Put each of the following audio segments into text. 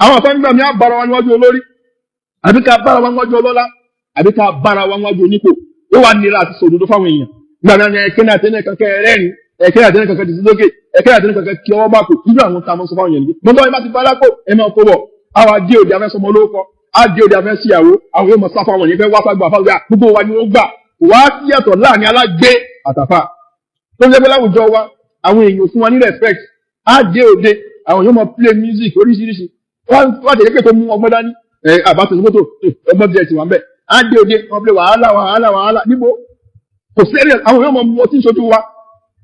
Àwọn àfáà nígbà mi á bára wa níwájú olórí, àbí ká bára wa níwájú ọlọ́lá, àbí ká bára wa níwájú onípò. Ó wà nira àti sòdodo fáwọn èèyàn. Nígbà mi ẹ̀kẹ́ náà tẹ́lẹ̀ kankan ẹ̀rẹ́rìn, ẹ̀kẹ́ náà tẹ́lẹ̀ kankan dìsí lókè, ẹ̀kẹ́ náà tẹ́lẹ̀ kankan kí ọwọ́ bá kò. Irú àwọn tá a mọ̀ sọ fáwọn èèyàn nìyí. Gbọ́dọ̀ ẹ bá ti bá lápò, ẹ máa kó bọ̀. Àwọn adé òde afẹ́ sọmọ lórúkọ, adé òde afẹ́ síyàwó, àwọn yóò mọ sáfà wọn yẹn fẹ́ wá ságbà fáwọn gbà, gbogbo wa ni wọ́n gbà. Wá sí ẹ̀tọ́ láàrin alágbé àtàfà. Tó ń jẹ́ pé láwùjọ wa, àwọn èèyàn fún wa ní respect. Adé òde, àwọn yóò mọ play music oríṣiríṣi. Wọ́n tẹ̀lé pé tó mú ọgbọ́n dání. Àbátò mọ́tò ọgbọ́n bí ẹ ti wà ń bẹ̀. Adé òde, wọ́n play wàhálà wàhálà wàhálà níbo. Kò sí ẹ̀rí, àwọn yóò mọ mú ọtí sójú wa.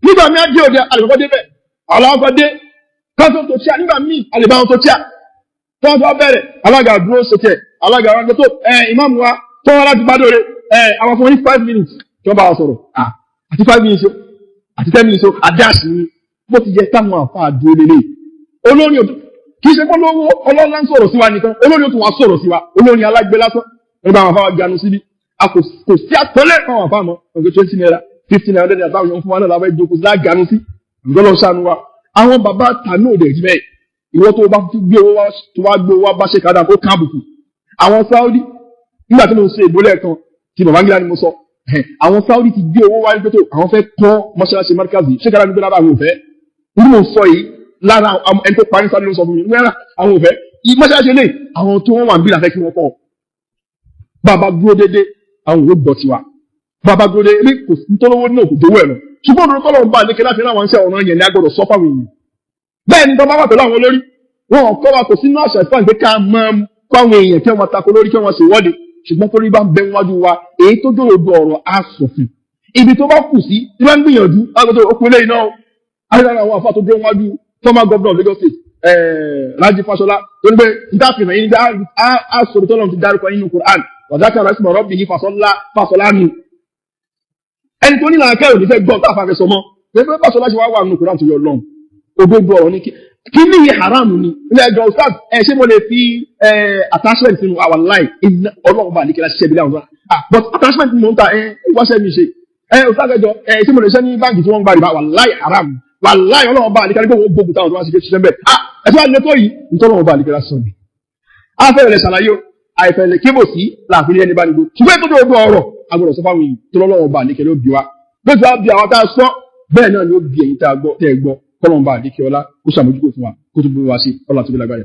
Nígbà míì adé òde, àlùkò débẹ̀. Àwọn dé káńtó tó tíá, nígbà míì àlèbá wọn tó tíá. Tọ́wọ́n tó bẹ̀rẹ̀, alága dúró ṣètẹ̀, alága wọn tó ìmáàmù wa tó wọn láti gbádùn rẹ̀, àwọn fún wọn ní 5 minutes tí wọ́n bá wa sọ̀rọ̀. Àti 5 minutes o, àti 10 minutes o, àdáàsì ni bó ti yẹ táwọn àfa dúró lélẹ̀. Olórin òtún kì í ṣe pé olówó ọlọ́lá ń sọ̀rọ̀ sí wa nìkan, olórin òtún wa sọ̀rọ̀ sí wa, olórin alágbé lásán nígbà àwọn afáwa ganu síbí. A kò sí àtọ́lẹ̀ fáwọn afá mọ́ ọ̀gbẹ́ ₦20, ₦50 hundred naira táwọn èèyàn fún wa náà lábẹ́ ìjókòó sí láganu sí. Ìgbọ́lọ́ sànú wa. Àwọn bàbá tànú òde rí bẹ́ẹ̀. Ìwọ tó bá fi gbé owó wá, tó wá gbé owó wá bá ṣe kádà, ó kán àbùkù. Àwọn Saudi, nígbà tí mo ń ṣe ìbólẹ̀ kan tí bàbá ńlá ni mo sọ, àwọn Saudi ti gbé owó wá ní pé tó àwọn fẹ́ kọ́ mọ́ṣáláṣí markazi ṣé kádà ní pé lára àwọn òfẹ́ ní mo sọ yìí, lára ẹni tó parí Saudi ló sọ fún mi wẹ́rà àwọn òfẹ́ mọ́ṣáláṣí lè àwọn tó wọ́n wà ń bí làfẹ́ kí wọ́n kọ́. Bàbá dúró dédé, àwọn òwe gbọ́ tiwa. Bàbá dúró dédé, kò sí tọ́lọ́wọ́ náà, kò dówó ẹ̀ lọ, ṣùgbọ́n òdòdó tọ́lọ́ ń bá lékè láti rán àwọn iṣẹ́ ọ̀ràn yẹn ní agbọ́dọ̀ sọ fáwọn èèyàn. Bẹ́ẹ̀ ni tọ́ba wà pẹ̀lú àwọn olórí, wọn kọ́ wa, kò sínú àṣà ìfáàn pé ká máa kọ́ àwọn èèyàn kí wọ́n tako lórí, kí wọ́n ṣèwọ́de. Ṣùgbọ́n torí bá ń bẹ wájú wa, èyí tó dòrò ọ̀rọ̀ á sọ fún ibi tó bá kù sí tí bá ń gbìyànjú agbọ́dọ̀ ó pinlẹ̀ iná ayélujára. Àwọn àfa tó dé wájú former governor of Lagos State, Raji Fashola, tó ní pé ìdáfihàn yìí ní á sọ̀rọ̀ tó lọ́n ti dárúkọ nínú Quran, wàdákàrà isma rabbihi fasọ́lá fasọ́lá nù. Ẹni tó ní làákẹ́ òní fẹ́ gbọ́n tá a fà fẹ́ sọ mọ́ pé Fashola ṣe wá wà nínú Quran tó yọ lọ́n. Òdodo ọ̀rọ̀ ní kí ní haram ni ilé ẹjọ́. Ustaz, ẹ ṣé mo lè fi attachment sínú our line? Ọlọ́run bá àdékẹ́lá ṣiṣẹ́ bí láwọn tó, ah, but attachment ni mò ń ta. Ẹ wáṣẹ́ mi ṣe. Ẹ ustaz, ẹjọ́ ẹ ṣé mo lè ṣe ní báńkì tí wọ́n ń gba rìbá? Wàláì haram, wàláì ọlọ́run bá àdékẹ́lá gbogbo gbogbo táwọn tó wá sí ṣiṣẹ́ bẹ́ẹ̀. Ah, ẹ tí wàá lè tó yìí nítorí ọlọ́run bá àdékẹ́lá sọ ni. Afẹ́rẹ́ lè ṣàlàyé o, àìfẹ́ lè kébò sí láàfin ní ẹni bá nígbó, ṣùgbọ́n ètò òdodo ọ̀rọ̀ agbọ́dọ̀ sọ fáwọn èèyàn tó lọ́wọ́ bá àdékẹ́lá ó bí wa. Bó ti wá bí àwọn tá a sọ, bẹ́ẹ̀ náà ni ó bí ẹ̀yin tá a gbọ́ tẹ́ ẹ gbọ́. Kọ́lọ́n bá àdékẹ́ ọlá kó ṣàmójúkò fún wa, kó tó bí wa sí ọlá tó bí lágbára.